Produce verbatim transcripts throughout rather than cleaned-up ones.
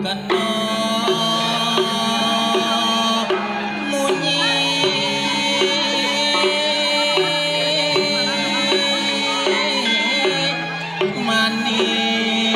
Kena munyi manis.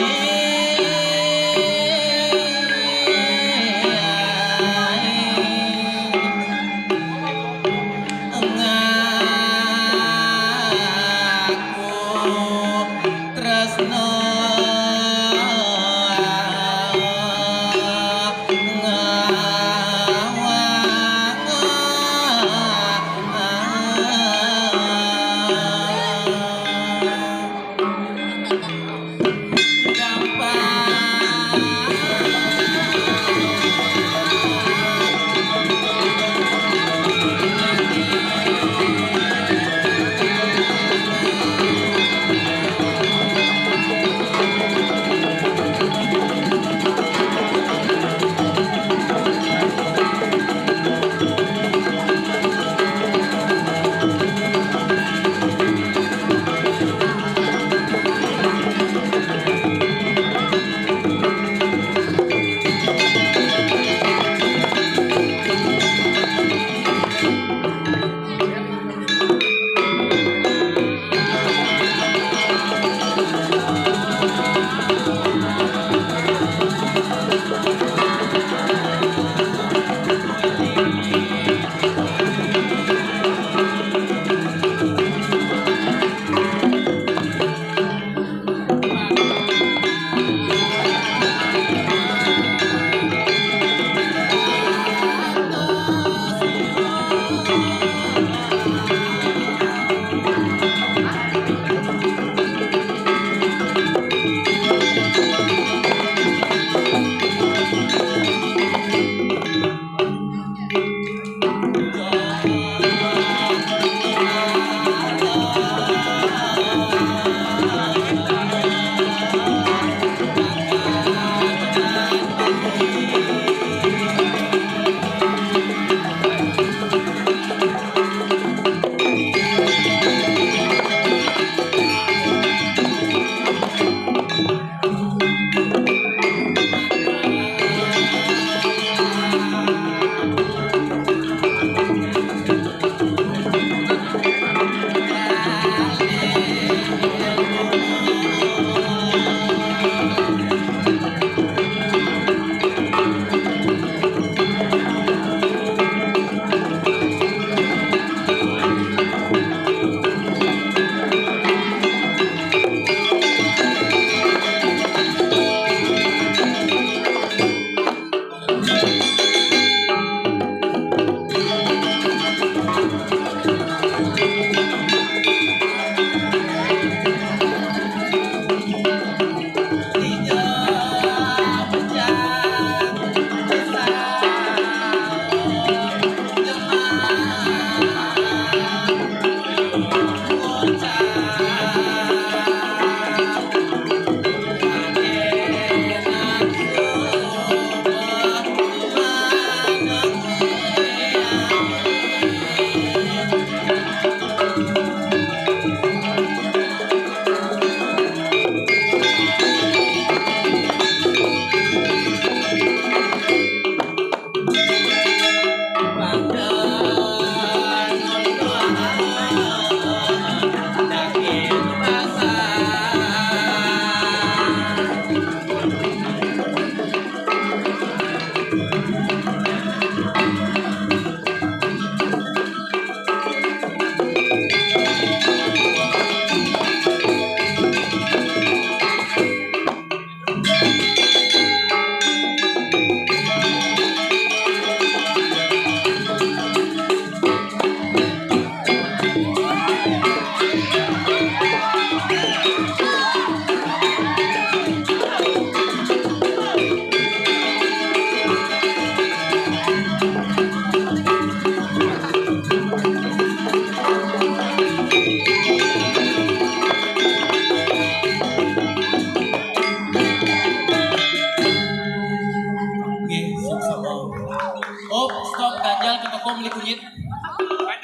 Kok beli kunyit?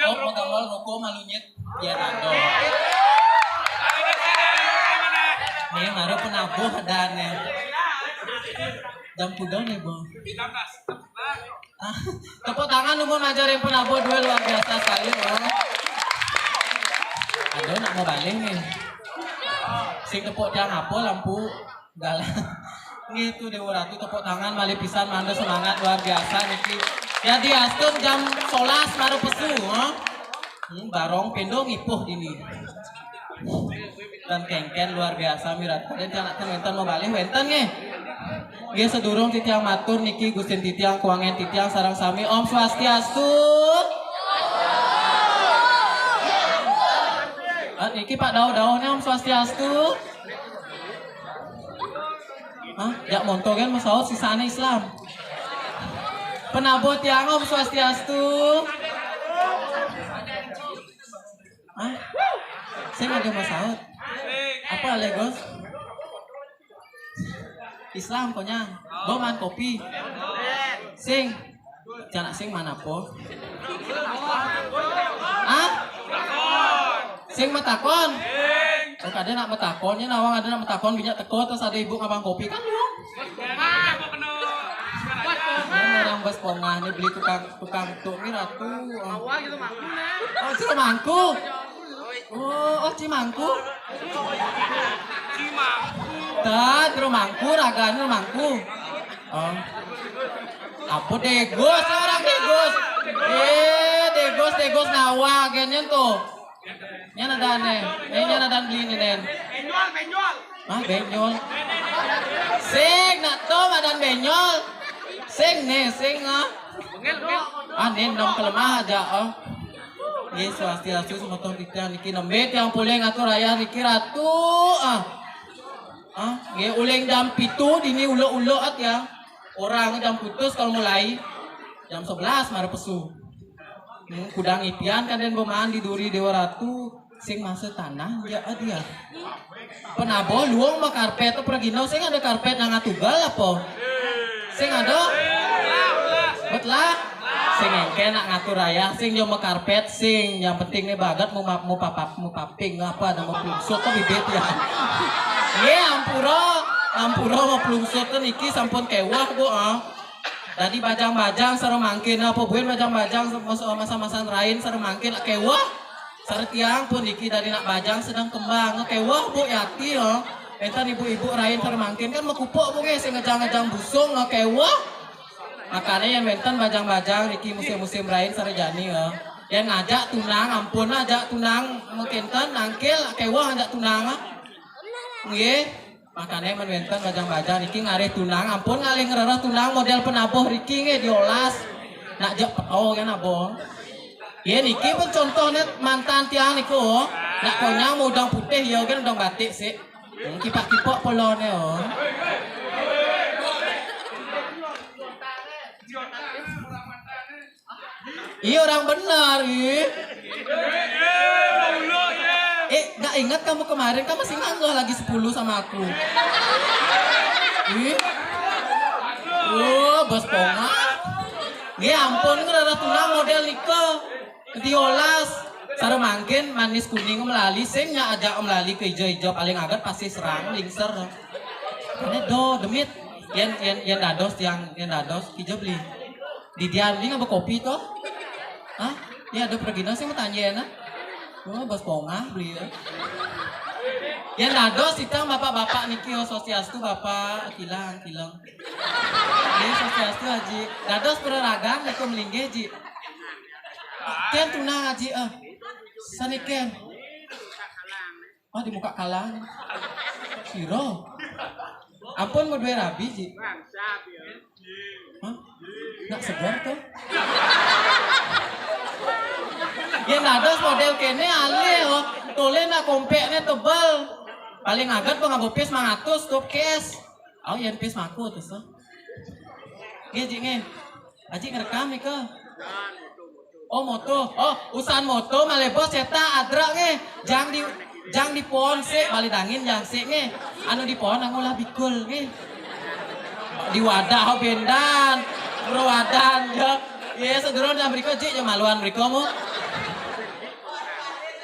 Oh, mau gambar rokok malu nyit. Ya, nado. Nih, baru penabuh dan ya. Dan pudong nih, Bu. Ah, tepuk tangan umum aja yang penabuh dua luar biasa sekali, loh. Aduh, nak mau balik nih. Sing tepuk tiang apa lampu? Galah. Ngitu Dewa Ratu tepuk tangan malih pisan, mangda semangat luar biasa niki. Ya diastun jam solas baru pesu, ha? Hmm, barong pendo ngipuh dini. Dan kengken luar biasa mirat. Kadén anak ten wénten mau balik wénten nggih. Nggih sedurung titiang matur niki Gustin titiang kuangen titiang sareng sami Om Swastiastu. Ah, niki Pak Dau-Dau nih Om Swastiastu. Hah? Jak monto kan masaut sisane Islam. Penabuh tiang Om Swastiastu. Hah? Sing ada masaut. Apa legos? Islam konyang. Boman kopi. Sing. Cana sing mana po? Hah? Sing matakon? Oh, kada nak matakon, ya nawang ada nak matakon, banyak teko terus ada ibu ngabang kopi kan lu? Ini orang bos pongah nih beli tukang tukang tuh nih ratu. Oh, Cimangku. Oh, oh Cimangku. Cimangku. Dah, rumangku, raganya rumangku. Oh. Apa Degos orang Degos? Eh, Degos Degos nawa genyen tuh. Nyan ada aneh. Eh, nyan ada beli nih, Nen. Benjol, benjol. Ah, benjol. Sing, nak tom ada benjol. Sing nih, sing ah. Ah, Nen dong kelemah aja, oh. Nggih, swastiastu semeton titiang niki nembe tiang polih ngatur rayah niki ratu. Ah. Ah, nggih uling jam pitu dini uluk-uluk at ya. Orang jam putus kalau mulai jam sebelas mara pesu. Hmm, kudang ipian kan den bemaan di duri Dewa Ratu sing masa tanah ya at ya. Penabuh luang mah karpet tuh pergino sing ada karpet nang atugal apa? Sing ada? Bet lah. Sing engke nak ngatur rayah, sing jo makarpet, sing yang penting nih bagat mau map-, mau papap, mau paping apa ada mau plungsut tuh bibit ya. Ye ampura, ampura mau plungsut tuh niki sampun kewah bu ah. Tadi bajang-bajang sareng mangkin apa buin bajang-bajang mas-, masa-masan rain sareng mangkin kewah. Sareng tiang pun niki tadi nak bajang sedang kembang kewah bu yati ya. Enten ibu-ibu rain sareng mangkin kan mekupuk bu nggih sing ngejang-ngejang busung kewah. Makanya yang wénten bajang-bajang niki musim-musim rain sareng jani ya. Yang ngajak tunang ampun ajak tunang mungkin ten nangkil kewah ngajak tunang. Ah. Nggih. Makanya men wénten bajang-bajang niki ngarih tunang ampun ngalih ngerereh tunang model penabuh riki nggih diolas. Nak jek peto kan abon. Ya niki pun contohnya mantan tiang niku. Nak konyang mau udang putih ya kan udang batik sih. Hmm, kipak-kipak polone oh. Iya orang benar, ih. Eh, nggak ingat kamu kemarin kan masih nganggur lagi sepuluh sama aku. Ih. Oh, bos ponga. Ya ampun, ngerara tunang model niko. Diolas. Sareng mangkin manis kuning melali sing nya ajak melali ke ijo-ijo paling agat pasti serang lingser. Ini do demit. Yen yen yen dados tiang yen dados kijo beli. Di dia beli ngapa kopi to? Hah? Ya ada pergina sih mau tanya ya nah. Oh, bos pongah beli ya. Yen dados titang bapak-bapak niki oh swastiastu bapak kilang kilang. Nggih swastiastu Haji. Dados pereragan niku melinggih Ji. Ken tunang Haji eh. Saniken. Oh di muka kalang. Siro. Ampun mau dua rabi Ji. Hah? Nak segar tuh. Yen dados model kene alih oh. Tole nak kompekne tebel. Paling agat pengabopis mangatus tuh cash. Oh yen pis maku tuh so. Nggih Ji nggih. Aji ngerekam nika. Oh moto. Oh usan moto malebos cetak adrak nggih. Jang di jang di pohon sik balik dangin jang sik nggih. Anu di pohon anu lah bikul nggih. Di wadah oh bendan. Bro wadah ya. Ye, sadurung dah mriko jik, ya maluan mriko mu.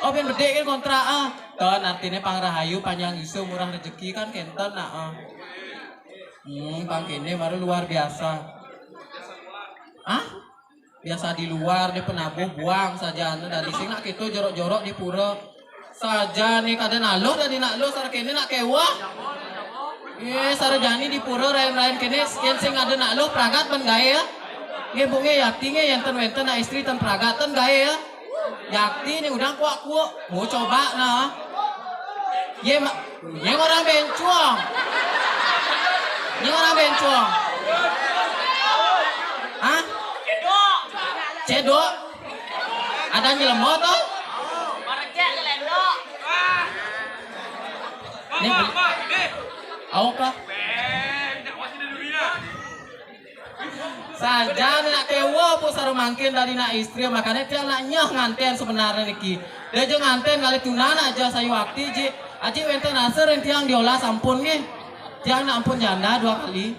Oh, pian bedik kan kontrak, ah. Ten, artine pang rahayu, panjang isu, murah rezeki kan kenten nak, ah. Hmm, pang kene baru luar biasa. Ah? Biasa di luar, di penabuh buang saja, anu, dadi sing nak kito jorok-jorok di pura. Saja ni kada nak luh, dadi nak luh, sare kene nak kewah. Eh, sare jani di pura rain-rain kene, sekian sing ada nak luh, pragat ban gae ya. Nge bu nge yakti nge, yenten wenten nak istri ten pragat ten gae ya. Yakti ni udang kuak-kuak. Mau coba nah. Ye ma-, ye orang bencuang. Ye orang bencuang. Hah? Cedok. Ada nyelemo tu? Ni beli. Au kah? Saja nak kewo pu sarumangkin dadi nak istri, makane tiang nak nyeh nganten sebenarnya niki. Dia je nganten kali tunan aja sayu akti ji. Aji wenten rasa ren tiang diolah sampun nggih. Tiang nak ampun janda dua kali.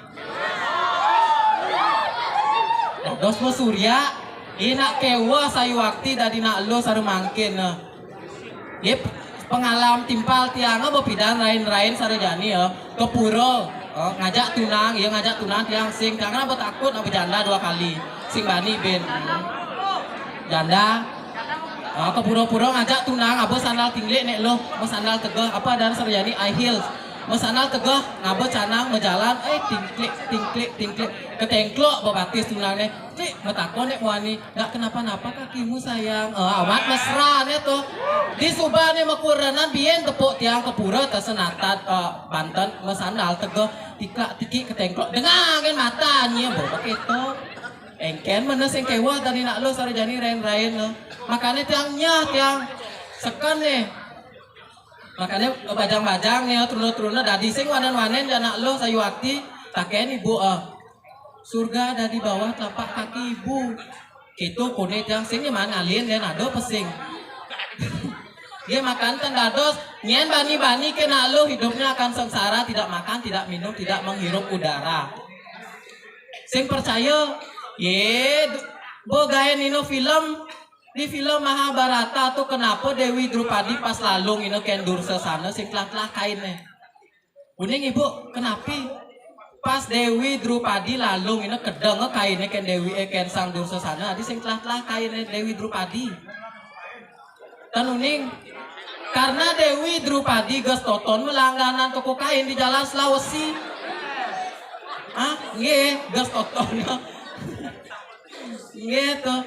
Dados mu Surya, i nak kewo sayu akti dadi nak lo sarumangkin. Nah. Ye, pengalam timpal tiang, eh, bepidan rain-rain sarajani, ya. Ke pura, eh, ngajak tunang, ya, ngajak tunang tiang sing. Tiang kan betakut, eh, bejanda dua kali. Sing bani ben. Janda. Eh, ke pura-pura ngajak tunang, aba sandal tinglik nek lo, aba sandal tegeh, apa dan sarajani high heels. Aba sandal tegeh, ngaba canang, bejalan, eh, tingklik, tingklik, tingklik. Ketengklok bebatis tunang nek. Cik, betakon nek wani. Nggak kenapa-napa kakimu, sayang. Eh, amat mesra ne tuh. Di Subang ne makurenan bien tepuk tiang ke pura tesenatad, eh, banten mesandal tegeh tiklak tiki ketengklok. Dengangin matanya, bo, begitu. Engken mana sing kewa tadi nak lo sarajani rain-rain lo. Makanya tiang nyah, tiang seken ne. Makanya bajang-bajang ne, truna-truna dadi sing wanen-wanen anak lo sayu akti. Taken ibu, eh. Surga ada di bawah telapak kaki ibu. Gitu, kone tiang sing nyeman ngalin, dia nado pesing. Dia makan ten dados, nyen bani-bani kena lo hidupnya akan sengsara, tidak makan, tidak minum, tidak menghirup udara. Sing percaya, ye, du-, bo gaen ino film, di film Mahabharata tu kenapa Dewi Drupadi pas lalung ino ken Dursasana sing telah-telah kainnya. Uning ibu, kenapi? Pas Dewi Drupadi lalung ina kedeng kainnya ken Dewi, eh, ken Sang Dursasana, adi sing telah-telah kainnya Dewi Drupadi. Tan uning, karena Dewi Drupadi gas toton melangganan toko kain di Jalan Sulawesi. Ah, nggih, gas toton. Nggih tuh.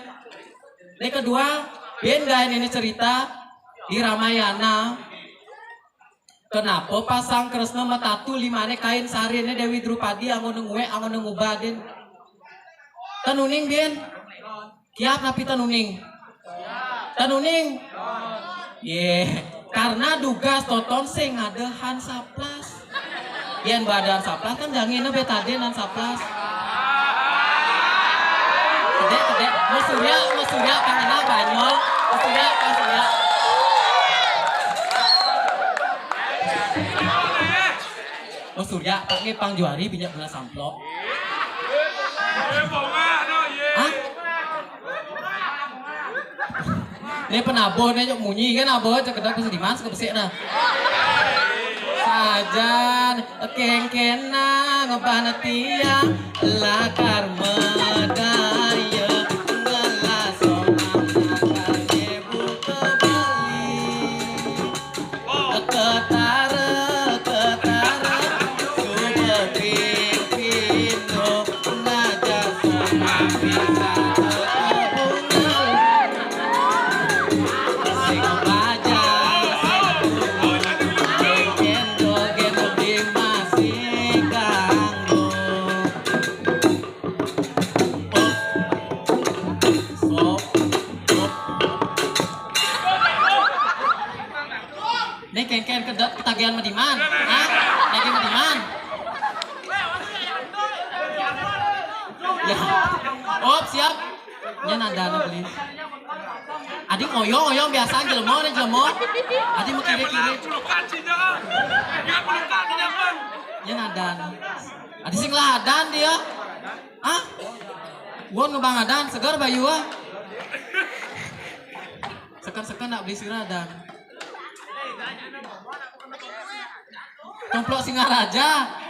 Yang kedua, ben gaen ini cerita di Ramayana. Kenapa pas Sang Kresna metatu limane kain sarine Dewi Drupadi anggon nguek, anggon ngubadin? Tan uning, bien. Kiap napi tan uning? Tan uning? Ye, karena dugas toton sing ada Hansaplas. Yen badan saplas kan jangina betadin Hansaplas. Kedek, kedek. Mau Surya, mau Surya, Kang Ina, Banyol. Mau Surya, mau Surya. Mau Surya, Pak, nge pang juari, binyak gula samplok. Hah? Ini penabuh nih, cok munyi kan, abuh, cok kedap, terus di mana, cok besik, nah. Sajan, kengkena, ngebana tiang, lakar medaya, ngelas orang, lakar ibu ke Bali. Ketara, ketara, suba ping pindo, naja sama bisa tetebungan. Sing baja, sing tunggu, gendong, gendong di masih kanggo. Ini kengken ke ketagihan mediman. Hah? Lagi mediman. Ya. Op, siap. Ini nada nih beli. Adi ngoyong-ngoyong biasa jelema nih jelema. Adi mau kiri-kiri. Ini nada nih. Adi sing ladan dia. Hah? Won ngebang adan, segar bayu ah. Seken-seken nak beli sira adan. Tumplok Singaraja,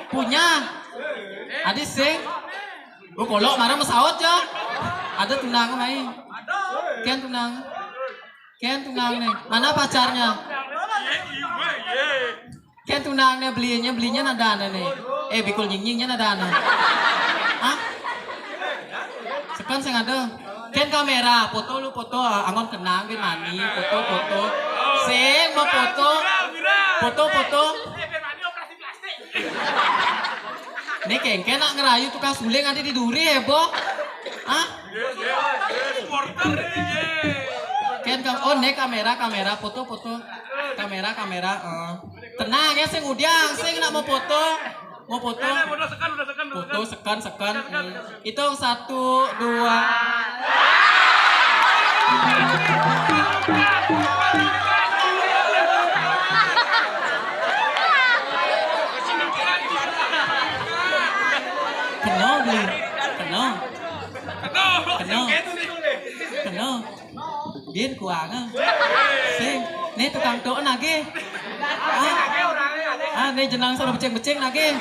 punya. Adi sing. Gua kolok marah mesaut ya. Ada tunang main. Ken tunang. Ken tunang nih. Mana pacarnya? Ken tunang nih belinya, belinya nadana nih. Eh, bikul nyingyingnya nadana. Hah? Sekan sing ada. Ken kamera, foto lu foto, angon kenang bin mani, foto foto. Sing mau foto. Foto foto. Nih kengken nak ngerayu tukang suling ada di duri heboh. Hah? Ken kam oh nih kamera kamera foto foto kamera kamera eh. Tenang ya sing udiang sing nak mau foto mau foto foto sekan sekan sekan hmm. Hitung satu dua Kenal beli kenal kenal kenal Bin kuangan. Sing, nih tukang tuh nage. Ah, ah nih jenang sareng becing-becing nage.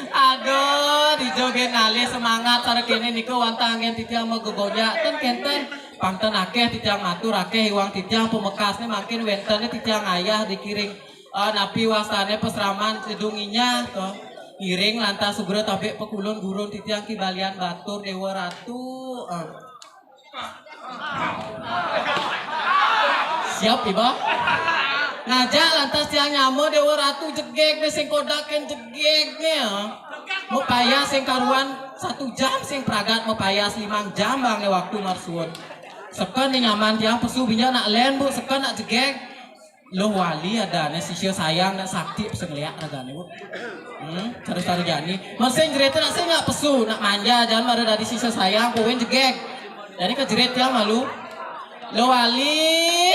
Aduh, dijo bin ngalih semangat sareng kene niku wantah anggen titiang mau gegoja. Ten kenten, pangten akeh titiang matur akeh iwang titiang pemekasne makin wenten titiang ayah dikiring. Eh, napi wastane pesraman sedunginya to. Ngiring lantas sugra tabek pekulun gurun titiang kibalian batur dewa ratu. Eh. Siap iba. Ngajak lantas tiang nyama dewa ratu jegeg be sing kodak ken jegeg ne. Mau payah sing karuan satu jam sing pragat mau payah limang jam bang ne waktu marsuun. Seken ne nyaman tiang pesu binja nak len bu seken nak jegeg. Loh wali ada ne sisya sayang nak sakti pesengeliak ragane bu. Hmm, cara-cara jani. Masing cerita nak sing nak pesu nak manja jangan ada dari sisya sayang kawin jegeg. Jadi ke jerit tiang malu. Loh wali.